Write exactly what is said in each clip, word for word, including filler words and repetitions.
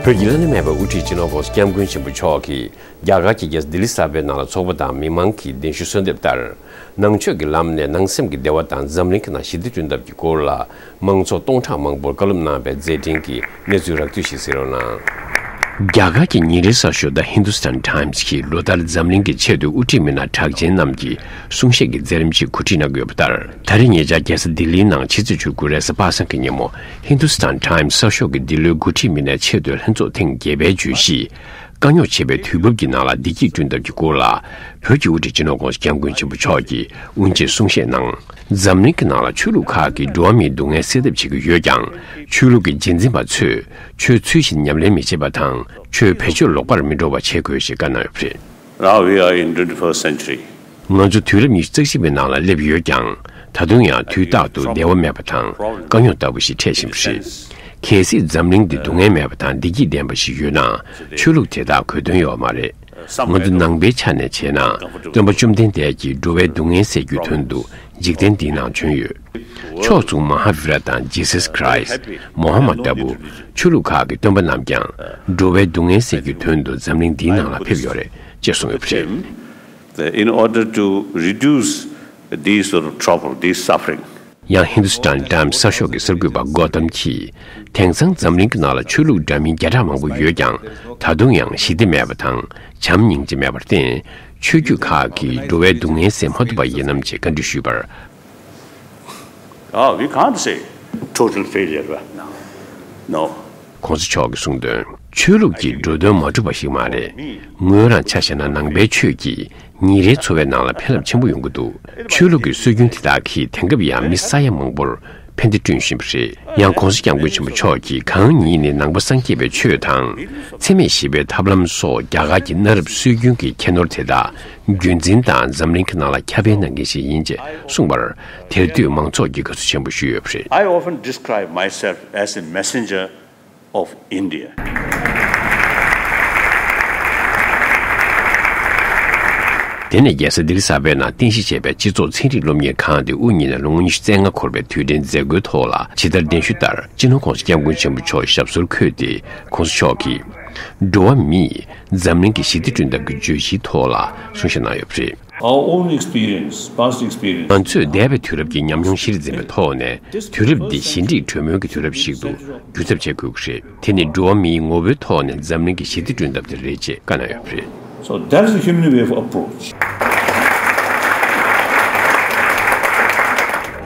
བོད་ཀྱི་བླ་ན་མེད་པའི་དབུ་ཁྲིད་སྤྱི་ནོར་༸གོང་ས་༸སྐྱབས་མགོན་ཆེན་པོ་མཆོག་གིས་རྒྱ་གར་གྱི་རྒྱལ་ས་ལྡི་ལི་གསར་པའི་ནང་ལ་ཚོགས་པ་དང་མི་མང་གི་གདན་ཞུ་གསོལ་འདེབས་ལྟར། ནང་ཆོས་ཀྱི་ལམ་ནས་ནང་སེམས་ཀྱི་བདེ་བ་དང་འཛམ་གླིང་གི་ནང་ཞི་བདེ་བསྐྲུན་ཐབས་ཀྱི་སྐོར་ལ། མང་ཚོགས་སྟོང་ཕྲག་མང་པོར་བཀའ་སློབ་གནང་བའི་མཛད་འཕྲིན་གྱི་གནས་ཚུལ་རགས་བསྡུས་ཤིག་གཟིགས་རོགས་གནང་། རྒྱ་གར་གྱི་ཉིན་རེའི་གསར་ཤོག་The Hindustan Times་གིས་ལོ་ལྟར་འཛམ་གླིང་གི་ཆེས་མཐོའི་དབུ་ཁྲིད་མི་སྣ་གྲགས་ཅན་རྣམས་ཀྱི་གསུང་བཤད་ཀྱི་མཛད་རིམ་ཞིག་གོ་སྒྲིག་གནང་གི་ཡོད་པ་ལྟར། ད་རེས་ཉེ་ཆར་རྒྱལ་ས་ལྡི་ལིའི་ནང་ཕྱི་ཚེས་བཅུ་དགུ་རེས་གཟའ་པ་སངས་ཀྱི་ཉིན་མོ། Hindustan Times་གསར་ཤོག་གི་འདི་ལོའི་འགོ་ཁྲིད་མི་སྣའི་ཆེས་མཐོའི་ལྷན་ཚོགས་ཐེངས་བརྒྱད་པའི་བརྗོད་གཞི། དཀའ་རྙོག་ཆེ་བའི་དུས་བབ་ཀྱི་ནང་ལ་བདེ་སྐྱིད་བསྐྲུན་ཐབས་ཀྱི་སྐོར་ལ། བོད་ཀྱི་དབུ་ཁྲིད་སྤྱི་ནོར་༸གོང་ས་༸སྐྱབས་མགོན་ཆེན་པོ་མཆོག་གིས་དབུ་འབྱེད་གསུང་བཤད་གནང་། འཛམ་གླིང་གི་ནང་ལ་ཆོས་ལུགས་ཁག་གིས་འགྲོ་བ་མིའི་སྡུག་བསྔལ་སེལ་ཐབས་བྱེད་ཀྱི་ཡོད་ཀྱང་། ཆོས་ལུགས་ཀྱི་རྗེས་འཛིན་པ་ཚོས་ཆོས་ཚུལ་བཞིན་ཉམས་ལེན་མི་བྱེད་པ་དང་། ཆོས་བེད་སྤྱོད་ལོག་པར་མི་འགྲོ་བ་བྱེད་དགོས་ཞེས་བཀའ་གནང་ཡོད་པ་རེད། Now we are in twenty-first century. ང་ཚོ་དུས་རབས་ཉི་ཤུ་རྩ་གཅིག་པའི་ནང་ལ་སླེབས་ཡོད་ཀྱང་། ད་དུང་ཡང་དུས་རྟག་ཏུ་བདེ་བ་མེད་པ་དང་དཀའ་རྙོག་ལྟ་བུ་ཞིག་འཕྲད་བཞིན་པ་རེད། གལ་སྲིད་འཛམ་གླིང་འདི་སྡུག་བསྔལ་མེད་པ་དང་བདེ་སྐྱིད་ལྡན་པ་ཞིག་ཡོད་ན། ཆོས་ལུགས་དེ་དག་གོ་དོན་ཡོད་མ་རེད། ང་ཚོ་ནང་པའི་ཆ་ནས་བྱས་ན། སྟོན་པ་བཅོམ་ལྡན་འདས་ཀྱིས་འགྲོ་བའི་སྡུག་བསྔལ་སེལ་རྒྱུའི་དོན་དུ་འཇིག་རྟེན་འདིའི་ནང་བྱོན་ཡོད། ཕྱོགས་མཚུངས་མ་ཧཱ་བི་ར་དང་ཇི་སཱས་ཁྲ་ཡི་སི། མོ་ཧ་མད་ལྟ་བུ་ཆོས་ལུགས་ཁག་གི་སྟོན་པ་རྣམས་ཀྱང་འགྲོ་བའི་སྡུག་བསྔལ་སེལ་རྒྱུའི་དོན་དུ་འཛམ་གླིང་འདིའི་ནང་ལ་ཕེབས་ཡོད་རེད་ཅེས་གསུངས་ཡོད་པ་རེད། In order to reduce these sort of trouble, these suffering. ཡང་Hindustan Times་གསར་ཤོག་གི་གསར་འགོད་པ་གོ་ཏམ་གྱིས། དེང་སང་འཛམ་གླིང་གི་ནང་ལ་ཆོས་ལུགས་འདྲ་མིན་བརྒྱ་ཕྲག་མང་པོ་ཡོད་ཀྱང་། ད་དུང་ཡང་ཞི་བདེ་མེད་པ་དང་བྱམས་སྙིང་རྗེ་མེད་པར་བརྟེན། ཆོས་བརྒྱུད་ཁག་གིས་འགྲོ་བའི་སྡུག་བསྔལ་སེལ་མ་ཐུབ་པ་ཡིན་ནམ་ཅེས་བཀའ་འདྲི་ཞུས་པར། Oh, we can't say total failure. No. གོང་ས་མཆོག་གིས་གསུངས་དོན། ཆོས་ལུགས་ཀྱིས་འགྲོ་དོན་མ་གྲུབ་པ་ཞིག་མ་རེད། ངོས་རང་ཆ་བཞག་ན་ནང་པའི་ཆོས་ཀྱིས་ཉིན་རེའི་འཚོ་བའི་ནང་ལ་ཕན་རླབས་ཆེན་པོ་ཡོང་གི་འདུག་ཆོས་ལུགས་ཀྱི་སྲོལ་རྒྱུན་དེ་དག་གིས་དེང་སྐབས་ཡང་མི་ས་ཡ་མང་པོར་ཕན་བདེ་བསྐྲུན་བཞིན་པ་རེད། ཡང་གོང་ས་སྐྱབས་མགོན་ཆེན་པོ་མཆོག་གིས་གང་ཉིད་ནི་ནང་པ་སངས་རྒྱས་པའི་ཆོས་དང་། འཚེ་མེད་ཞི་བའི་ཐབས་ལམ་སོགས་རྒྱ་གར་གྱི་གནའ་རབས་སྲོལ་རྒྱུན་གྱི་ཁྱད་ནོར་དེ་དག་རྒྱུན་འཛིན་དང་འཛམ་གླིང་གི་ནང་ལ་ཁྱབ་སྤེལ་གནང་མཁན་ཞིག་ཡིན་ཅེས་གསུངས་པར། དེར་འདུས་མང་ཚོགས་ཀྱིས་དགའ་བསུ་ཆེན་པོ་ཞུས་ཡོད་པ་རེད། I often describe myself as a messenger of India. དེ་ནས་རྒྱལ་ས་ལྡི་ལི་གསར་པའི་ནང་རྟེན་གཞི་བྱས་པའི་སྤྱི་ཚོགས་ཚན་རིག་སློབ་གཉེར་ཁང་དེ་དབུ་བརྙེས་ནས་ལོ་ངོ་ཉི་ཤུ་རྩ་ལྔ་འཁོར་བའི་དུས་དྲན་མཛད་སྒོའི་ཐོག་ལ་ཇི་ལྟར་གདན་ཞུས་ལྟར་སྤྱི་ནོར་༸གོང་ས་༸སྐྱབས་མགོན་ཆེན་པོ་མཆོག་ཞབས་སོར་འཁོད་དེ། གོང་ས་མཆོག་གིས། འགྲོ་བ་མིས་འཛམ་གླིང་གི་ཞི་བདེ་བསྐྲུན་ཐབས་ཀྱི་བརྗོད་གཞིའི་ཐོག་ལ་གསུང་བཤད་གནང་ཡོད་པ་རེད། Our own experience, past experience. ང་ཚོས་འདས་པའི་དུས་རབས་ཀྱི་ཉམས་མྱོང་གཞིར་འཛིན་པའི་ཐོག་ནས། དུས་རབས་འདི་ཞི་འགྲིག་གྲོས་མོལ་གྱི་དུས་རབས་ཤིག་ཏུ་འགྱུར་ཐབས་བྱེད་དགོས་ཀྱི་རེད། དེ་ནི་འགྲོ་བ་མིའི་ངོ་བོའི་ཐོག་ནས་འཛམ་གླིང་གི་ཞི་བདེ་བསྐྲུན་ཐབས་དེ་རེད་ཅེས་བཀའ་གནང་ཡོད་པ་རེད། So that is the human way of approach.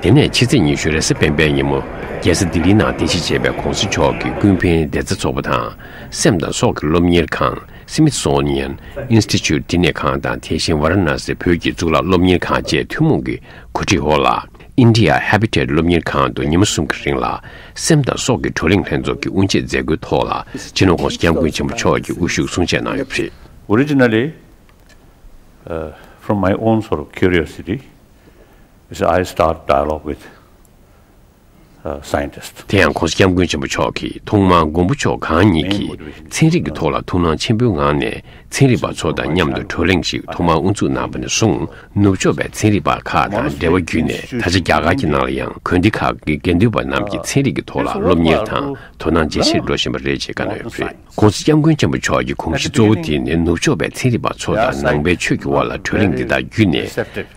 དེ་ནས་ཕྱི་ཚེས་ཉི་ཤུ་རེས་གཟའ་སྤེན་པའི་ཉིན་མོ། རྒྱལ་ས་ལྡི་ལིའི་ནང་རྟེན་གཞི་བྱས་པའི་གོང་ས་མཆོག་གི་ཀུན་ཕན་བདེ་རྩ་ཚོགས་པ་དང་། སེམས་དང་སྲོག་གི་སློབ་གཉེར་ཁང་། Smithsonian Institute། བསྟི་གནས་ཁང་དང་། དེ་བཞིན་ཝཱ་ར་ཎ་སི་བོད་ཀྱི་གཙུག་ལག་སློབ་གཉེར་ཁང་བཅས་ཐུན་མོང་གི་གོ་སྒྲིག་འོག་ལ། India Habitat སློབ་གཉེར་ཁང་དུ་ཉི་མ་གསུམ་གྱི་རིང་ལ། སེམས་དང་སྲོག་གི་བགྲོ་གླེང་ལྷན་ཚོགས་ཀྱི་དབུ་འབྱེད་མཛད་སྒོའི་ཐོག་ལ། སྤྱི་ནོར་༸གོང་ས་༸སྐྱབས་མགོན་ཆེན་པོ་མཆོག་གིས་དབུ་བཞུགས་གསུང་བཤད་གནང་ཡོད་པ་རེད། Originally, uh, from my own sort of curiosity, is I start dialogue with, uh, scientists. དེ་ཡང་༸གོང་ས་༸སྐྱབས་མགོན་ཆེན་པོ་མཆོག་གིས་ཐོག་མར་མགོན་པོ་མཆོག་གང་ཉིད་ཀྱིས་ཚན་རིག་གི་ཐོག་ལ་ཐུགས་སྣང་ཆེན་པོའི་ངང་ནས་ཚན་རིག་པ་ཚོ་དང་མཉམ་དུ་བགྲོ་གླེང་ཞིག་ཐོག་མར་དབུ་འཛུགས་གནང་བ་ནས་བཟུང་། ནུབ་ཕྱོགས་པའི་ཚན་རིག་པ་ཁག་དང་འབྲེལ་བ་བརྒྱུད་ནས། ད་ཆ་རྒྱ་གར་གྱི་ནང་ལ་ཡང་དགོན་སྡེ་ཁག་གི་དགེ་འདུན་པ་རྣམས་ཀྱིས་ཚན་རིག་གི་ཐོག་ལ་སློབ་གཉེར་དང་དོ་སྣང་ཇེ་ཆེར་འགྲོ་བཞིན་པ་རེད་ཅེས་བཀའ་གནང་ཡོད་པ་རེད། ༸གོང་ས་༸སྐྱབས་མགོན་ཆེན་པོ་མཆོག་གི་དགོངས་གཞི་གཙོ་བོ་དེ་ནི་ནུབ་ཕྱོགས་པའི་ཚན་རིག་པ་ཚོ་དང་ནང་པའི་ཆོས་ཀྱི་དབར་ལ་བགྲོ་གླེང་འདི་དག་བརྒྱུད་ནས།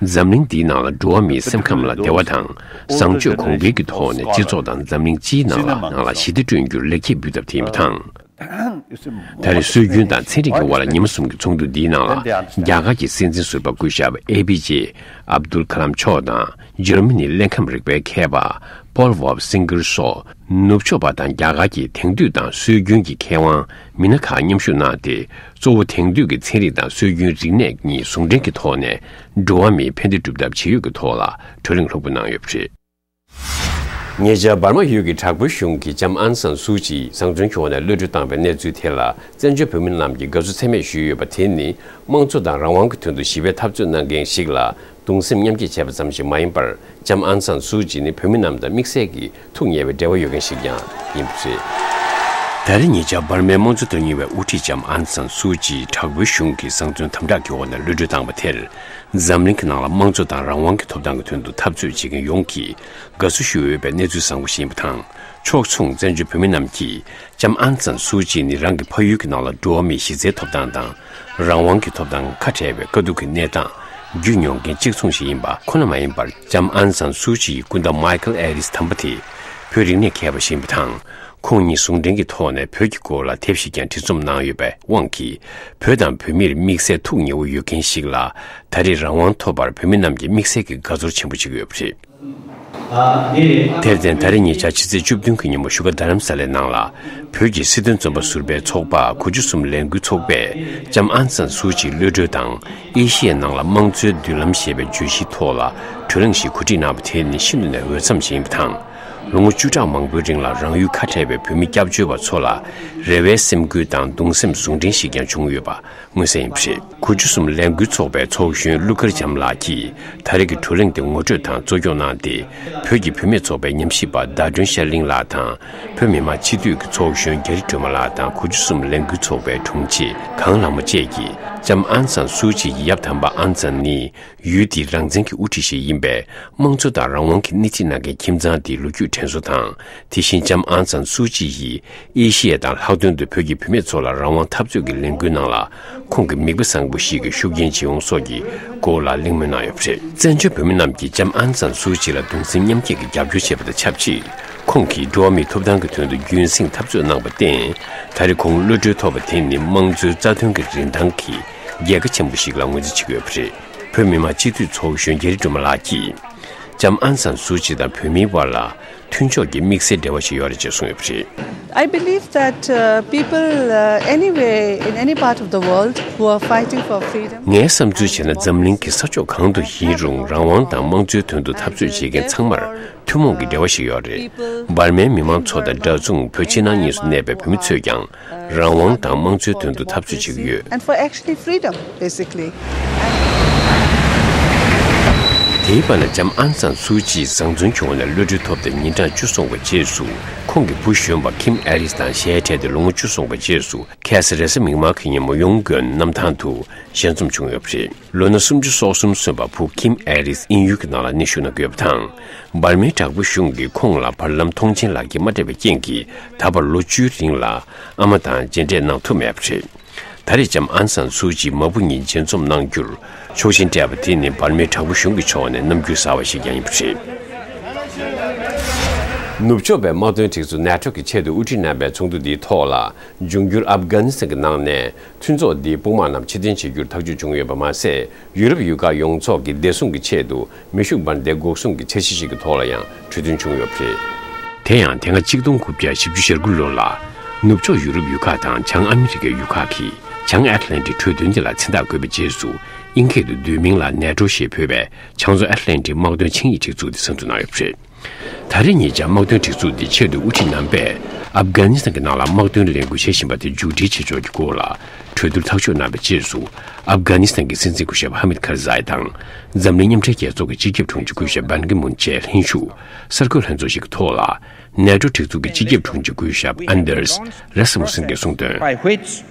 འཛམ་གླིང་འདིའི་ནང་ལ་འགྲོ་བ་མིའི་སེམས་ཁམས་ལ་བདེ་བ་དང་། བཟང་སྤྱོད་གོང་འཕེལ་གྱི་ཐོག་ནས་སྤྱི་ཚོགས་དང་འཛམ་གླིང་སྤྱིའི་ནང་ལ་ནང་ལ་ཞི་བདེ་བསྐྲུན་རྒྱུར་ལེགས་སྐྱེས་འབུལ་ཐབས་དེ་ཡིན་པ་དང་། ད་རེས་སྲོལ་རྒྱུན་དང་ཚན་རིག་གི་དབར་ཉི་མ་གསུམ་གྱི་ཚོགས་འདུ་འདིའི་ནང་ལ། རྒྱ་གར་གྱི་སྲིད་འཛིན་ཟུར་པ་སྐུ་ཞབས་ཨེ་པི་ཇེ་ཨབ་དུལ་ཁ་ལམ་མཆོག་དང་། འཇར་མ་ནིའི་ཀླད་ཁམས་རིག་པའི་མཁས་པ་པོལ་ཝོབ་སིང་གར་སོགས། ནུབ་ཕྱོགས་པ་དང་རྒྱ་གར་གྱི་དེང་དུས་དང་སྲོལ་རྒྱུན་གྱི་མཁས་དབང་མི་སྣ་ཁག་མཉམ་ཞུགས་གནང་སྟེ། གཙོ་བོ་དེང་དུས་ཀྱི་ཚན་རིག་དང་སྲོལ་རྒྱུན་རིག་གནས་གཉིས་ཟུང་འབྲེལ་གྱི་ཐོག་ནས། འགྲོ་བ་མིའི་ཕན་བདེ་སྒྲུབ་ཐབས་བྱེད་ཡུལ་གྱི་ཐོག་ལ་བགྲོ་གླེང་ལྷུག་པོ་གནང་ཡོད་པ་རེད། ཉེ་ཆར་འབར་མ་ཡུལ་གྱི་དྲག་པོའི་གཞུང་གིས་ལྕམ་ཨན་སན་སུའུ་ཅི་བཟང་བཙོན་ཁྱོངས་ནས་གློད་གྲོལ་བཏང་བའི་གནས་ཚུལ་དེ་ལ། བཙན་བྱོལ་བོད་མི་རྣམས་ཀྱིས་དགའ་བསུ་ཚད་མེད་ཞུས་ཡོད་པ་དེ་ནི། དམངས་གཙོ་དང་རང་དབང་གི་དོན་དུ་ཞི་བའི་འཐབ་རྩོད་གནང་མཁན་ཞིག་ལ་གདུང་སེམས་མཉམ་སྐྱེད་བྱས་པ་ཙམ་ཞིག་མ་ཡིན་པར། ལྕམ་ཨན་སན་སུའུ་ཅི་ནི་བོད་མི་རྣམས་དང་དམིགས་བསལ་གྱིས་ཐུགས་ཉེ་བའི་འབྲེལ་བ་ཡོད་མཁན་ཞིག་ཀྱང་ཡིན་པ་རེད། ད་རེས་ཉེ་ཆར་འབར་མའི་དམངས་གཙོ་དོན་གཉེར་བའི་དབུ་ཁྲིད་ལྕམ་ཨན་སན་སུའུ་ཅི་དྲག་པོའི་གཞུང་གིས་བཟང་བཙོན་དམ་དྲག་གི་འོག་ནས་གློད་གྲོལ་བཏང་བ་དེར། འཛམ་གླིང་གི་ནང་ལ་དམངས་གཙོ་དང་རང་དབང་གི་ཐོབ་ཐང་གི་དོན་དུ་འཐབ་རྩོད་བྱེད་མཁན་ཡོངས་ཀྱིས་དགའ་བསུ་ཞུ་འོས་པའི་གནས་ཚུལ་བཟང་པོ་ཞིག་ཡིན་པ་དང་། ཕྱོགས་མཚུངས་བཙན་བྱོལ་བོད་མི་རྣམས་ཀྱིས་ལྕམ་ཨང་སན་སུའུ་ཅི་ནི་རང་གི་ཕ་ཡུལ་གྱི་ནང་ལ་འགྲོ་བ་མིའི་གཞི་རྩའི་ཐོབ་ཐང་དང་རང་དབང་གི་ཐོབ་ཐང་ཁ་བྲལ་བའི་དཀའ་སྡུག་གི་གནས་སྟངས་བརྒྱུད་མྱོང་མཁན་གཅིག་མཚུངས་ཤིག་ཡིན་པ་ཁོ་ན་མ་ཡིན་པར། ལྕམ་ཨང་སན་སུའུ་ཅི་ཡི་སྐུ་ཟླ་མའི་ཁལ་ཨེ་རིས་དམ་པ་དེ་བོད་རིག་གནས་མཁས་པ་ཞིག་ཡིན་པ་དང་། ཁོང་གཉིས་ཟུང་འབྲེལ་གྱི་ཐོག་ནས་བོད་ཀྱི་སྐོར་ལ་དེབ་ཞིག་ཀྱང་བྲིས་རྩོམ་གནང་ཡོད་པའི་དབང་གིས། བོད་དང་བོད་མིར་དམིགས་བསལ་ཐུགས་ཉེ་བོ་ཡོད་མཁན་ཞིག་ལ། ད་རེས་རང་དབང་ཐོབ་པར་བོད་མི་རྣམས་ཀྱིས་དམིགས་བསལ་གྱི་དགའ་ཚོར་ཆེན་པོ་བྱེད་ཀྱི་ཡོད་པ་རེད། དེར་བརྟེན། ད་རེས་ཉེ་ཆར་ཕྱི་ཚེས་བཅུ་བདུན་གྱི་ཉིན་མོ་བཞུགས་སྒར་རྡ་རམ་ས་ལའི་ནང་ལ། བོད་ཀྱི་སྲིད་དོན་བཙོན་པ་ཟུར་པའི་ཚོགས་པ་གོ་འཇོ་གསུམ་ལས་འགུལ་ཚོགས་པས་ལྕམ་ཨང་སན་སུའུ་ཅིའི་གློད་གྲོལ་དང་། ཨེ་ཤི་ཡའི་ནང་ལ་དམངས་གཙོའི་མདུན་ལམ་ཞེས་པའི་བརྗོད་གཞིའི་ཐོག་ལ་གྲོས་གླེང་ཞིག་གོ་སྒྲིག་གནང་བ་དེ་ནི་ཤིན་ཏུ་ནས་འོས་འཚམ་ཞིག་ཡིན་པ་དང་། ལོ་ངོ་བཅུ་ཕྲག་མང་པོའི་རིང་ལ་རང་ཡུལ་ཁ་བྲལ་བའི་བོད་མི་སྐྱབས་བཅོལ་བ་ཚོ་ལ་རེ་བའི་སེམས་འགུལ་དང་གདུང་སེམས་ཟུང་འབྲེལ་ཞིག་ཀྱང་བྱུང་ཡོད་པ་མངོན་གསལ་ཡིན་པ་རེད། གོ་འཇོ་གསུམ་ལས་འགུལ་ཚོགས་པའི་ཚོགས་གཞོན་ཀླུ་མཁར་བྱམས་ལགས་ཀྱིས་ད་རེས་ཀྱི་གྲོས་གླེང་དེ་ངོ་སྤྲོད་དང་གཙོ་སྐྱོང་གནང་སྟེ། བོད་ཀྱི་བུད་མེད་ཚོགས་པའི་ཉམས་ཞིབ་པ་ཟླ་སྒྲོན་ཤར་གླིང་ལགས་དང་། བོད་མི་མང་སྤྱི་འཐུས་ཀྱི་ཚོགས་གཞོན་རྒྱ་རི་སྒྲོལ་མ་ལགས་དང་། གོ་འཇོ་གསུམ་ལས་འགུལ་ཚོགས་པའི་དྲུང་ཆེ་གངས་ལྷ་མོ་བཅས་ཀྱིས་ལྕམ་ཨང་སན་སུའུ་ཅི་ཡི་ཡབ་དམ་པ་ཨང་སན་ནི། ཡུལ་དེའི་རང་བཙན་གྱི་དབུ་ཁྲིད་ཞིག་ཡིན་པས། དམངས་གཙོ་དང་རང་དབང་གི་སྣེ་ཁྲིད་གནང་མཁན་ཁྱིམ་ཚང་དེའི་ལོ་རྒྱུས་དྲན་གསོ་དང་། དེ་བཞིན་ལྕམ་ཨང་སན་སུའུ་ཅི་ཡིས་ཨེ་ཤི་ཡ་དང་ལྷག་དོན་དུ་བོད་ཀྱི་བུད་མེད་ཚོ་ལ་རང་དབང་འཐབ་རྩོད་ཀྱི་ལས་འགུལ་ནང་ལ་ཁོང་གི་མིག་དཔེ་བཟང་པོ་ཞིག་གིས་ཤུགས་རྐྱེན་བྱེད་འོང་སོགས་ཀྱི་སྐོར་ལ་གླེང་མོལ་གནང་ཡོད་པ་རེད། བཙན་བྱོལ་བོད་མི་རྣམས་ཀྱིས་ལྕམ་ཨང་སན་སུའུ་ཅི་ལ་གདུང་སེམས་མཉམ་སྐྱེད་ཀྱི་རྒྱབ་སྐྱོར་བྱས་པ་དང་ཆབས་ཅིག་ཁོང་གིས་འགྲོ་བ་མིའི་ཐོབ་ཐང་གི་དོན་དུ་རྒྱུན་སྲིང་འཐབ་རྩོད་གནང་བར་བརྟེན། ད་རེས་ཁོང་གློད་གྲོལ་ཐོབ་པ་དེ་ནི་དམངས་གཙོའི་རྩ་དོན་གྱི་རིན་ཐང་གི་རྒྱལ་ཁ་ཆེན་པོ་ཞིག་ལ་ངོས་འཛིན་བྱེད་ཀྱི་ཡོད་པ་རེད། བོད་མི་མང་སྤྱི་འཐུས་ཚོགས་གཞོན་རྒྱ་རི་སྒྲོལ་མ་ལགས་ཀྱིས། ལྕམ་ཨང་སན་སུའུ་ཅི་དང་བོད་མིའི་དབར་ལ་མཐུན་ཕྱོགས་ཀྱི་དམིགས་བསལ་འབྲེལ་བ་ཞིག་ཡོད་རེད་ཅེས་གསུངས་ཡོད་པ་རེད། I believe that uh, people uh, anywhere in any part of the world who are fighting for freedom. ངའི་བསམ་ཚུལ་བྱས་ན། འཛམ་གླིང་གི་ས་ཕྱོགས་གང་དུ་ཡིན་རུང་། རང་དབང་དང་དམངས་གཙོའི་དོན་དུ་འཐབ་རྩོད་བྱེད་མཁན་ཚང་མར་ཐུན་མོང་གི་འབྲེལ་བ་ཞིག་ཡོད་རེད། འབར་མའི་མི་མང་ཚོ་དང་འདྲ་མཚུངས། བོད་ཕྱི་ནང་གཉིས་སུ་གནས་པའི་བོད་མི་ཚོས་ཀྱང་རང་དབང་དང་དམངས་གཙོའི་དོན་དུ་འཐབ་རྩོད་བྱེད་ཀྱི་ཡོད། And for actually freedom, basically. དེའི་བར་ན། ལྕམ་ཨང་སན་སུའུ་ཅི་བཟང་བཙོན་ཁྱོངས་ནས་གློད་གྲོལ་ཐོབ་སྟེ་ཉིན་གྲངས་བཅུ་སོང་བའི་རྗེས་སུ། ཁོང་གི་བུ་གཞོན་པ་ཁིམ་ཨེ་རིས་དང་ཞལ་བྲལ་ཏེ་ལོ་ངོ་བཅུ་སོང་བའི་རྗེས་སུ། ཁ་སང་རེས་གཟའ་མིག་དམར་གྱི་ཉིན་མོ་ཡོང་དགོན་གནམ་ཐང་དུ་ཞལ་འཛོམས་བྱུང་ཡོད་པ་རེད། ལོ་ན་སུམ་ཅུ་སོ་གསུམ་སོན་པ་བུ་ཁིམ་ཨེ་རིས་དབྱིན་ཡུལ་གྱི་ནང་ལ་གནས་བཞུགས་གནང་གི་ཡོད་པ་དང་། འབར་མའི་དྲག་པོའི་གཞུང་གིས་ཁོང་ལ་བར་ལམ་ཐོངས་མཆན་ལག་འཁྱེར་མ་སྤྲད་པའི་རྐྱེན་གྱིས། ད་བར་ལོ་བཅུའི་རིང་ལ་ཨ་མ་དང་མཇལ་འཕྲད་གནང་ཐུབ་མེད་པ་རེད། ད་རེས་ལྕམ་ཨང་སན་སུའུ་ཅི་མ་བུ་གཉིས་མཇལ་འཛོམས་གནང་རྒྱུར་ཆོག་མཆན་སྤྲད་པ་དེ་ནི། འབར་མའི་དྲག་པོའི་གཞུང་གི་ཕྱོགས་ནས་རྣམ་འགྱུར་གསར་བ་ཞིག་ཀྱང་ཡིན་པ་རེད། ནུབ་ཕྱོགས་པའི་དམག་དོན་སྒྲིག་འཛུགས་ནེ་ཊོ་གིས་ཆེད་དུ་དབུ་ཁྲིད་གནང་བའི་ཚོགས་འདུ་འདིའི་ཐོག་ལ། འབྱུང་འགྱུར་ཨབ་གྷ་ནི་སི་ཐན་གྱི་ནང་ནས་མཐུན་ཚོགས་འདིའི་དཔུང་དམག་རྣམས་ཕྱིར་འཐེན་བྱེད་རྒྱུར་ཐག་གཅོད་བྱུང་ཡོད་པ་མ་ཟད། ཡུ་རོབ་ཡུལ་ཁག་ཡོངས་རྫོགས་ཀྱི་བདེ་སྲུང་གི་ཆེད་དུ་མེ་ཤུགས་འབར་མདེལ་འགོག་སྲུང་གི་འཆར་གཞི་ཞིག་གི་ཐོག་ལ་ཡང་གྲོས་མཐུན་བྱུང་ཡོད་པ་རེད། དེ་ཡང་དེ་སྔ་གཅིག་སྟོང་དགུ་བརྒྱ་བཞི་བཅུ་ཞེ་དགུ་ལོ་ལ། ནུབ་ཕྱོགས་ཡུ་རོབ་ཡུལ་ཁག་དང་བྱང་ཨ་མི་རི་ཀའི་ཡུལ་ཁག་གིས་བྱང་ཨེཊ་ལན་ཊིག་གྲོས་མཐུན་དེ་ལ་མཚན་རྟགས་བཀོད་པའི་རྗེས་སུ། དབྱིན་སྐད་དུ་བསྡུས་མིང་ལ་ནེ་ཊོ་ཞེས་འབོད་པའི་བྱང་མཚོ་ཨེཊ་ལན་ཊིག་དམག་དོན་ཆིངས་ཡིག་སྒྲིག་འཛུགས་དེ་གསར་འཛུགས་གནང་ཡོད་པ་རེད། ད་རེས་ཉེ་ཆར་དམག་དོན་སྒྲིག་འཛུགས་འདི་ཆེད་དུ་དབུ་ཁྲིད་རྣམ་པས་ཨབ་གྷ་ནི་སི་ཐན་གྱི་ནང་ལ་དམག་དོན་ལས་འགུལ་བྱེད་བཞིན་པ་དེ་མཇུག་སྒྲིལ་བྱེད་ཕྱོགས་ཀྱི་སྐོར་ལ་གྲོས་བསྡུར་ཐག་གཅོད་གནང་བའི་རྗེས་སུ། ཨབ་གྷ་ནི་སི་ཐན་གྱི་སྲིད་འཛིན་སྐུ་ཞབས་ཧ་མིད་ཁར་ཛའི་དང་། འཛམ་གླིང་མཉམ་འབྲེལ་རྒྱལ་ཚོགས་ཀྱི་སྤྱི་ཁྱབ་དྲུང་ཆེ་སྐུ་ཞབས་བན་ཀི་མུན་བཅས་ལྷན་བཞུགས་གསར་འགོད་ལྷན་ཚོགས་ཤིག་གི་ཐོག་ལ། ནེ་ཊོ་སྒྲིག་འཛུགས་ཀྱི་སྤྱི་ཁྱབ་དྲུང་ཆེ་སྐུ་ཞབས་ཨན་ཌར་སི་རེ་སི་མུ་སན་གྱིས་གསུངས་དོན། By which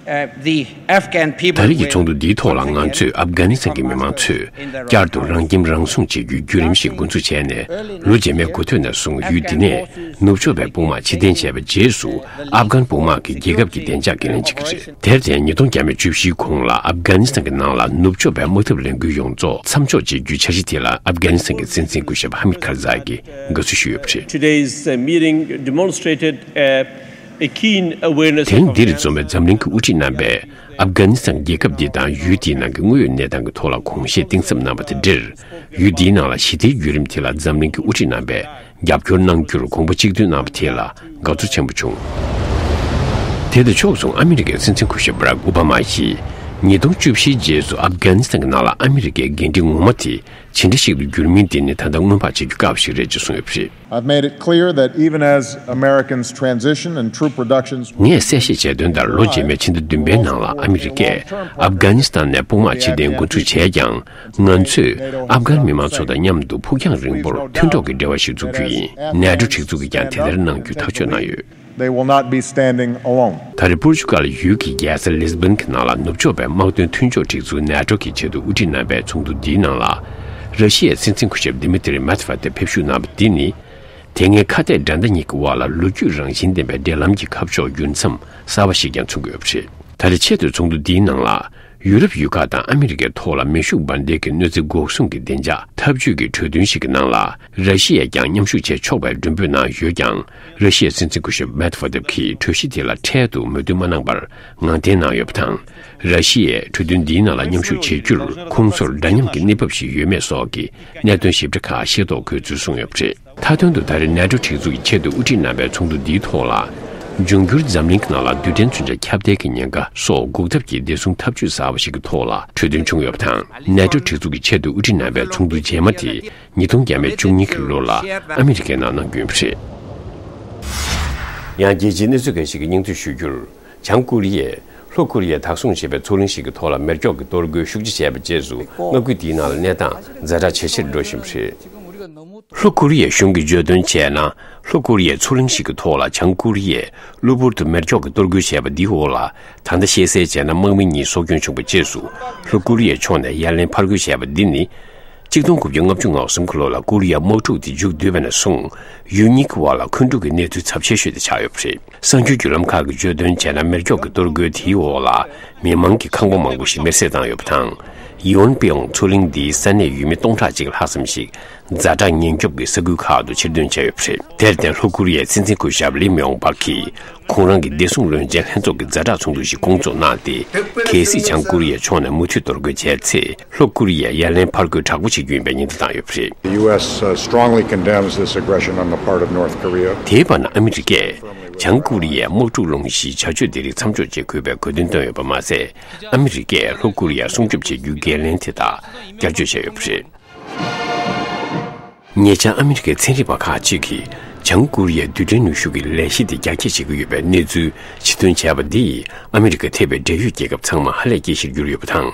ད་རེས་ཀྱི་ཚོགས་འདུ་འདིའི་ཐོག་ལ་ང་ཚོས་ཨབ་གྷ་ནི་སི་ཐན་གྱི་མི་མང་ཚོས་བསྐྱར་དུ་རང་ཁྱིམ་རང་སྲུང་བྱེད་རྒྱུའི་བརྒྱུད་རིམ་ཞིག་འགོ་འཛུགས་བྱས་ནས། ལོ་རྗེས་མའི་འགོ་སྟོད་ནས་བཟུང་ཡུལ་འདི་ནས་ནུབ་ཕྱོགས་པའི་དཔུང་དམག་ཕྱིར་འཐེན་བྱས་པའི་རྗེས་སུ། ཨབ་གྷན་དཔུང་དམག་གིས་རྒྱལ་ཁབ་ཀྱི་བདེ་འཇགས་འགན་ལེན་བྱེད་ཀྱི་རེད། དེར་བརྟེན་ཉིས་སྟོང་བརྒྱ་མེད་བཅུ་བཞིའི་གོང་ལ་ཨབ་གྷ་ནི་སི་ཐན་གྱི་ནང་ལ་ནུབ་ཕྱོགས་པའི་དམག་འཐབ་ལས་འགུལ་ཡོངས་རྫོགས་མཚམས་འཇོག་བྱེད་རྒྱུའི་འཆར་གཞི་དེ་ལ་ཨབ་གྷ་ནི་སི་ཐན་གྱི་སྲིད་འཛིན་སྐུ་ཞབས་ཧ་མིད་ཁར་ཛའི་གིས་དགའ་བསུ་ཞུས་ཡོད་པ་རེད། Today's uh, meeting demonstrated a a keen awareness དེ་རིང་འདིར་འཛོམས་པའི་འཛམ་གླིང་གི་དབུ་ཁྲིད་རྣམ་པས་ཨབ་གྷ་ནི་སི་ཐན་རྒྱལ་ཁབ་འདི་དང་ཡུལ་དེའི་ནང་གི་དངོས་ཡོད་གནས་སྟངས་ཀྱི་ཐོག་ལ་དགོངས་བཞེས་གཏིང་ཟབ་གནང་བ་དང་འབྲེལ། ཡུལ་འདིའི་ནང་ལ་ཞི་བདེའི་བརྒྱུད་རིམ་དེ་ལ་འཛམ་གླིང་གི་དབུ་ཁྲིད་རྣམ་པས་རྒྱབ་སྐྱོར་གནང་རྒྱུར་དགོངས་པ་གཅིག་མཐུན་གནང་བ་དེ་ལ་དགའ་ཚོར་ཆེན་པོ་བྱུང་། དེ་དང་ཕྱོགས་མཚུངས་ཨ་མི་རི་ཀའི་སྲིད་འཛིན་སྐུ་ཞབས་བྷ་རག་ཨོ་བྷ་མ་ཡིས་ཉིས་སྟོང་བཅུ་བཞིའི་རྗེས་སུ་ཨབ་གྷ་ནི་སི་ཐན་གྱི་ནང་ལ་ཨ་མི་རི་ཀའི་འགན་འཁྲི་ངོ་མ་དེ་ཇི་འདྲ་ཞིག་ཏུ་འགྱུར་མིན་དེ་ནི་ད་ལྟ་སྔོན་དཔག་བྱེད་རྒྱུ་དཀའ་བ་ཞིག་རེད་ཅེས་གསུངས་ཡོད་པ་རེད། I've made it clear that even as Americans transition and troop reductions ངས་གསལ་བཤད་བྱས་དོན་ལྟར། ལོ་རྗེས་མའི་ཕྱི་ཟླ་བདུན་པའི་ནང་ལ་ཨ་མི་རི་ཀས་ཨབ་གྷ་ནི་སི་ཐན་ནས་དཔུང་དམག་ཕྱིར་འཐེན་འགོ་འཛུགས་བྱས་ཀྱང་། ང་ཚོས་ཨབ་གྷན་མི་མང་ཚོ་དང་མཉམ་དུ་ཕུགས་རྒྱང་རིང་པོར་མཐུན་གྲོགས་ཀྱི་འབྲེལ་བ་ཞིག་འཛུགས་རྒྱུ་ཡིན། ནེ་ཊོ་སྒྲིག་འཛུགས་ཀྱིས་ཀྱང་དེ་ལྟར་གནང་རྒྱུའི་ཐག་གཅོད་གནང་ཡོད། They will not be standing alone. ད་རེས་པོར་ཅུ་གལ་ཡུལ་གྱི་རྒྱལ་ས་ལིས་བྷོན་གྱི་ནང་ལ་ནུབ་ཕྱོགས་པའི་དམག་དོན་མཐུན་ཕྱོགས་སྒྲིག་འཛུགས་ནེ་ཊོ་གིས་ཆེད་དུ་དབུ་ཁྲིད་གནང་བའི་ཚོགས་འདུ་འདིའི་ནང་ལ། ར་ཤི་ཡའི་སྲིད་འཛིན་སྐུ་ཞབས་དི་མི་ཏི་རི་མེད་ཝེ་ཏེབ་ཕེབས་བཞུགས་གནང་བ་འདི་ནི། དེ་སྔའི་ཁ་གཏད་འགྲན་ཟླ་གཉིས་ཀྱི་དབར་ལ་ལོ་རྒྱུས་རང་བཞིན་ལྡན་པའི་འབྲེལ་ལམ་གྱི་ཁ་ཕྱོགས་འགྱུར་མཚམས་གསར་བ་ཞིག་ཀྱང་མཚོན་གྱི་ཡོད་པ་རེད། ད་རེས་ཆེས་མཐོའི་ཚོགས་འདུ་འདིའི་ནང་ལ། ཡུ་རོབ་ཡུལ་ཁག་དང་ཨ་མི་རི་ཀའི་ཐོག་ལ་མེ་ཤུགས་འབར་མདེལ་གྱི་གནོད་འཚེ་འགོག་སྲུང་གི་བདེ་འཇགས་འཐབ་ཇུས་ཀྱི་གྲོས་མཐུན་ཞིག་གི་ནང་ལ། ར་ཤི་ཡས་ཀྱང་མཉམ་ཞུགས་བྱེད་ཆོག་པའི་གྲོས་འབུལ་གནང་ཡོད་ཀྱང་། ར་ཤི་ཡའི་སྲིད་འཛིན་སྐུ་ཞབས་མེད་ཝེ་དེབ་ཀྱིས་གྲོས་གཞི་དེ་ལ་འཕྲལ་དུ་མོས་མཐུན་མ་གནང་པར་ངང་འཐེན་གནང་ཡོད་པ་དང་། ར་ཤི་ཡས་གྲོས་མཐུན་འདིའི་ནང་ལ་མཉམ་ཞུགས་བྱེད་རྒྱུར་ཁོང་ཚོར་འདྲ་མཉམ་གྱི་གནས་བབ་ཞིག་ཡོད་མེད་སོགས་ཀྱི་གནད་དོན་ཞིབ་ཕྲ་ཁག་ཤེས་རྟོགས་དགོས་ཚུལ་གསུངས་ཡོད་པ་རེད། མཐའ་དོན་དུ་ད་རེས་ནེ་ཊོ་སྒྲིག་འཛུགས་ཀྱིས་ཆེད་དུ་དབུ་ཁྲིད་གནང་པའི་ཚོགས་འདུ་འདིའི་ཐོག་ལ། འབྱུང་འགྱུར་འཛམ་གླིང་གི་ནང་ལ་རྡུལ་ཕྲན་མཚོན་ཆ་ཁྱབ་གདལ་གྱི་ཉེན་ཁ་སོགས་འགོག་ཐབས་ཀྱི་བདེ་སྲུང་འཐབ་ཇུས་གསར་པ་ཞིག་གི་ཐོག་ལ་གྲོས་མཐུན་བྱུང་ཡོད་པ་དང་། ནེ་ཊོ་སྒྲིག་འཛུགས་ཀྱིས་ཆེད་དུ་དབུ་ཁྲིད་གནང་པའི་ཚོགས་འདུ་རྗེས་མ་དེ་ཉིས་སྟོང་བརྒྱ་མེད་བཅུ་གཉིས་ཀྱི་ལོ་ལ་ཨ་མི་རི་ཀའི་ནང་གནང་རྒྱུ་ཡིན་པ་རེད། ཡང་རྒྱལ་སྤྱིའི་གནས་ཚུལ་ཁག་ཅིག་གི་སྙིང་བསྡུས་ཞུ་རྒྱུར། བྱང་ཀོ་རི་ཡས་ལྷོ་ཀོ་རི་ཡས་དག་སྲུང་བྱེད་པའི་མཚོ་གླིང་ཞིག་གི་ཐོག་ལ་མེ་སྒྱོགས་ཀྱི་གཏོར་རྒོལ་ཤུགས་ཆེ་བྱས་པའི་རྗེས་སུ། མངའ་ཁུལ་དེའི་ནང་ལ་གནས་སྟངས་ཛ་དྲག་ཇེ་ཆེར་འགྲོ་བཞིན་པ་རེད། ལྷོ་ཀོ་རི་ཡའི་གཞུང་གིས་བརྗོད་དོན་བྱས་ན། ལྷོ་ཀོ་རི་ཡས་མཚོ་གླིང་ཞིག་གི་ཐོག་ལ་བྱང་ཀོ་རི་ཡས་གློ་བུར་དུ་མེ་སྒྱོགས་ཀྱི་གཏོར་རྒོལ་བྱས་པ་འདིའི་འོག་ལ། ད་ལྟ་ཤེས་གསལ་བྱས་ན་དམག་མི་གཉིས་སྲོག་སྐྱོན་བྱུང་བའི་རྗེས་སུ། ལྷོ་ཀོ་རི་ཡའི་ཕྱོགས་ནས་ཡ་ལན་ཕར་རྒོལ་བྱས་པ་འདི་ནི། གཅིག་སྟོང་དགུ་བརྒྱ་ལྔ་བཅུ་ང་གསུམ་གྱི་ལོ་ལ་ཀོ་རི་ཡ་དམག་འཁྲུག་དེ་མཇུག་བསྡུས་པ་ནས་བཟུང་། ཡུལ་གཉིས་ཀྱི་དབར་ལ་འཁོན་འཁྲུག་གི་གནས་ཚུལ་ཚབས་ཆེ་ཤོས་དེ་ཆགས་ཡོད་པ་རེད། གསར་འགྱུར་བརྒྱུད་ལམ་ཁག་གིས་བརྗོད་དོན་བྱས་ན། མེ་སྒྱོགས་ཀྱི་གཏོར་རྒོལ་དེའི་འོག་ལ་མི་མང་གི་ཁང་པ་མང་པོ་ཞིག་མེར་སྲེག་བཏང་ཡོད་པ་དང་། ཡིའོན་པེའོང་མཚོ་གླིང་འདིའི་ས་གནས་ཡུལ་མི་སྟོང་ཕྲག་གཅིག་ལྷག་ཙམ་ཞིག་ཛ་དྲག་ཉེན་སྐྱོབ་ཀྱི་ས་ཁུལ་ཁག་ཏུ་ཕྱིར་འདོན་བྱས་ཡོད་པ་རེད། དེར་བརྟེན། ལྷོ་ཀོ་རི་ཡའི་སྲིད་འཛིན་སྐུ་ཞབས་ལི་མེའོང་པག་གིས་ཁོང་རང་གི་བདེ་སྲུང་བློན་ཆེན་ལྷན་ཚོགས་ཀྱི་ཛ་དྲག་ཚོགས་འདུ་ཞིག་བསྐོང་ཚོགས་གནང་སྟེ། གལ་སྲིད་བྱང་ཀོ་རི་ཡའི་ཕྱོགས་ནས་མུ་མཐུད་གཏོར་རྒོལ་བྱས་ཚེ། ལྷོ་ཀོ་རི་ཡས་ཡ་ལན་ཕར་རྒོལ་དྲག་པོ་བྱེད་རྒྱུ་ཡིན་པའི་ཉེན་བརྡ་བཏང་ཡོད་པ་རེད། The U S, uh, strongly condemns this aggression on the part of North Korea. དེའི་བར་ན་ཨ་མི་རི་ཀས་བྱང་ཀོ་རི་ཡས་དམག་འཁྲུག་སློང་གཞིའི་བྱ་སྤྱོད་དེ་རིགས་མཚམས་འཇོག་བྱེད་དགོས་པའི་དགོས་འདུན་བཏོན་ཡོད་པ་མ་ཟད། ཨ་མི་རི་ཀས་ལྷོ་ཀོ་རི་ཡར་སྲུང་སྐྱོབ་བྱེད་རྒྱུའི་འགན་ལེན་དེ་དག་བསྐྱར་བརྗོད་བྱས་ཡོད་པ་རེད། ཉེ་ཆར་ཨ་མི་རི་ཀའི་ཚན་རིག་པ་ཁག་ཅིག་གིས་བྱང་ཀོ་རི་ཡའི་རྡུལ་ཕྲན་ནུས་ཤུགས་ཀྱི་ལས་གཞི་དེ་རྒྱ་སྐྱེད་བྱེད་ཀྱི་ཡོད་པའི་གནས་ཚུལ་ཕྱིར་འདོན་བྱས་པ་འདིས་ཨ་མི་རི་ཀ་ཐེ་བའི་འབྲེལ་ཡོད་རྒྱལ་ཁབ་ཚང་མ་ཧ་ལས་སྐྱེ་གཞིར་གྱུར་ཡོད་པ་དང་།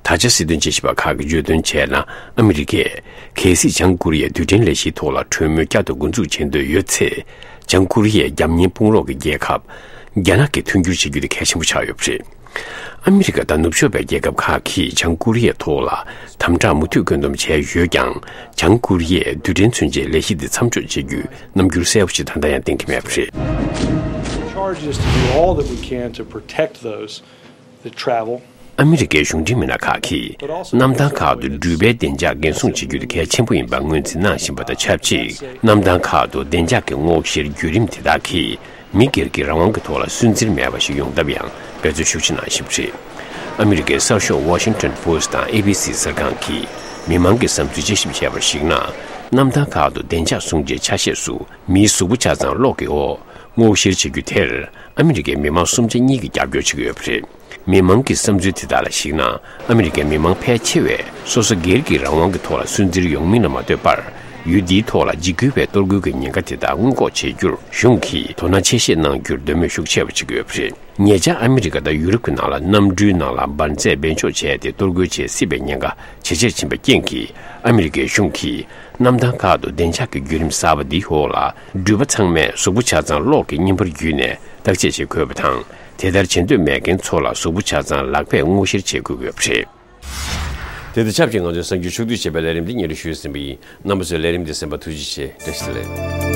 ད་ཆ་སྲིད་དོན་དཔྱད་ཞིབ་པ་ཁག་གིས་བརྗོད་དོན་བྱས་ན། ཨ་མི་རི་ཀས་གལ་སྲིད་བྱང་ཀོ་རི་ཡའི་རྡུལ་ཕྲན་ལས་གཞིའི་ཐོག་ལ་གྲོས་མོལ་བསྐྱར་དུ་འགོ་འཛུགས་བྱེད་འདོད་ཡོད་ཚེ། བྱང་ཀོ་རི་ཡའི་རྒྱབ་གཉེར་དཔུང་རོགས་ཀྱི་རྒྱལ་ཁབ་རྒྱ་ནག་གིས་མཐུན་འགྱུར་བྱེད་རྒྱུ་དེ་གལ་ཆེན་པོ་ཆགས་ཡོད་པ་རེད། ཨ་མི་རི་ཀ་དང་ནུབ་ཕྱོགས་པའི་རྒྱལ་ཁབ་ཁག་གིས་བྱང་ཀོ་རི་ཡའི་ཐོག་ལ་དམ་དྲག་མུ་མཐུད་བཀོད་འདོམས་བྱས་ཡོད་ཀྱང་། བྱང་ཀོ་རི་ཡས་རྡུལ་ཕྲན་མཚོན་ཆའི་ལས་གཞི་འདི་མཚམས་འཇོག་བྱེད་རྒྱུའི་རྣམ་འགྱུར་གསལ་པོ་ཞིག་ད་ལྟ་ཡང་བསྟན་གྱི་མེད་པ་རེད། Charge is to do all that we can to protect those that travel. ཨ་མི་རི་ཀའི་གཞུང་འབྲེལ་མི་སྣ་ཁག་གིས་གནམ་ཐང་ཁག་ཏུ་འགྲུལ་པའི་བདེ་འཇགས་འགན་སྲུང་བྱེད་རྒྱུ་དེ་གལ་ཆེན་པོ་ཡིན་པ་ངོས་འཛིན་གནང་བཞིན་པ་དང་ཆབས་ཅིག་གནམ་ཐང་ཁག་ཏུ་བདེ་འཇགས་ཀྱི་སྔོག་བཤེར་བརྒྱུད་རིམ་དེ་དག་གིས། མི་སྒེར་གྱི་རང་དབང་གི་ཐོག་ལ་སུན་གཙེར་མེད་པ་ཞིག་ཡོང་ཐབས་ཡང་འབད་བརྩོན་ཤུགས་ཆེ་གནང་བཞིན་པ་རེད། ཨ་མི་རི་ཀའི་གསར་ཤོག་Washington Post་དང་A B C་གསར་ཁང་གིས་མི་མང་གི་བསམ་ཚུལ་དཔྱད་ཞིབ་བྱས་པར་གཞིགས་ན། གནམ་ཐང་ཁག་ཏུ་བདེ་འཇགས་སྲུང་བྱའི་ཆ་ཤས་སུ་མིའི་གཟུགས་པོ་ཆ་ཚང་གློག་གི་འོག་སྔོག་བཤེར་བྱེད་རྒྱུ་དེར་ཨ་མི་རི་ཀའི་མི་མང་སུམ་ཆ་གཉིས་ཀྱིས་རྒྱབ་སྐྱོར་བྱེད་ཀྱི་ཡོད་པ་རེད། མི་མང་གི་བསམ་ཚུལ་དེ་དག་ལ་གཞིགས་ན། ཨ་མི་རི་ཀའི་མི་མང་ཕལ་ཆེ་བས་སོ་སོ་སྒེར་གྱི་རང་དབང་གི་ཐོག་ལ་སུན་གཙེར་ཡོང་མིན་ལ་མ་ལྟོས་པར། ཡུལ་འདིའི་ཐོག་ལ་འཇིགས་སྐུལ་བའི་གཏོར་རྒོལ་གྱི་ཉེན་ཁ་དེ་དག་སྔོན་འགོག་བྱེད་རྒྱུར་གཞུང་གིས་དོ་སྣང་ཆེ་བཞེས་གནང་རྒྱུར་འདོད་མོས་ཤུགས་ཆེ་བ་བྱེད་ཀྱི་ཡོད་པ་རེད། ཉེ་ཆར་ཨ་མི་རི་ཀ་དང་ཡུ་རོབ་ཀྱི་ནང་ལ་གནམ་གྲུའི་ནང་ལ་འབར་རྫས་སྦས་འཇོག་བྱས་ཏེ་གཏོར་རྒོལ་བྱེད་སྲིད་པའི་ཉེན་ཁ་ཇེ་ཆེར་ཕྱིན་པའི་རྐྱེན་གྱིས། ཨ་མི་རི་ཀའི་གཞུང་གིས་གནམ་ཐང་ཁག་ཏུ་བདེ་འཇགས་ཀྱི་བརྒྱུད་རིམ་གསར་པ་འདིའི་འོག་ལ། འགྲུལ་པ་ཚང་མས་གཟུགས་པོ་ཆ་ཚང་གློག་གི་བརྙན་པར་བརྒྱུད་ནས་བརྟག་དཔྱད་བྱེད་དགོས་པ་དང་། དེ་ལྟར་བྱེད་འདོད་མེད་མཁན་ཚོ་ལ་གཟུགས་པོ་ཆ་ཚང་ལག་པས་སྔོག་བཤེར་བྱེད་དགོས་ཀྱི་ཡོད་པ་རེད། དེ་དང་ཆབས་ཅིག་ང་ཚོའི་གསར་འགྱུར་ཕྱོགས་བསྡུས་བྱས་པའི་ལས་རིམ་འདི་སྙན་སྒྲོན་ཞུས་ཟིན་པ་ཡིན། རྣམ་པ་ཚོས་ལས་རིམ་འདི་གསན་པར་ཐུགས་རྗེ་ཆེ། བཀྲ་ཤིས་བདེ་ལེགས།